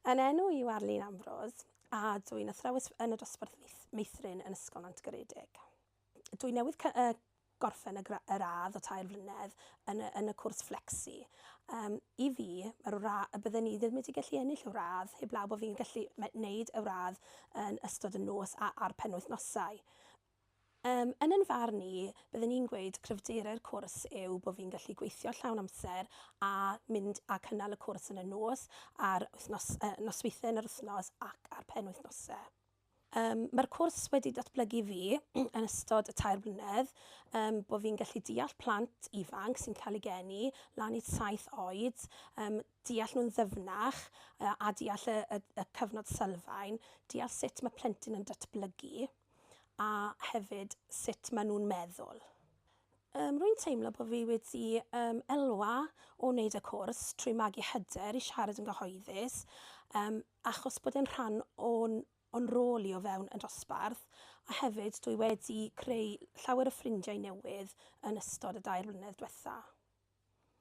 Yn enw i yw Arlene Ambrose a dw i'n athrawes yn y dosbarth meithrin yn Ysgol Nantgaredig. Dw i newydd gorffen y y radd o 3 flynedd yn y, yn y cwrs Flexi. I fi, mae'r ra y bydden i ddim wedi gallu ennill y radd heblaw bod fi'n gallu wneud y radd yn ystod y nos a a'r penwythnosau. Yn 'yn farn i, bydden i'n gweud cryfderau'r cwrs yw bod fi'n gallu gweithio llawn amser a mynd a cynnal y cwrs yn y nos a'r wythnos, nosweithiau yn yr wythnos ac ar penwythnosau. Mae'r cwrs wedi datblygu fi yn ystod y 3 blynedd, bod fi'n gallu deall plant ifanc sy'n cael eu geni lan i 7 oed, deall nhw'n ddyfnach a deall y, y, y cyfnod sylfaen, deall sut mae plentyn yn datblygu a hefyd sut maen nhw'n meddwl. Rwy'n teimlo bod fi wedi elwa o wneud y cwrs trwy magu hyder i siarad yn gyhoeddus, achos bod e'n rhan o'n, o'n rôl i o fewn y dosbarth, a hefyd dwi wedi creu llawer o ffrindiau newydd yn ystod y 2 blynedd diwetha.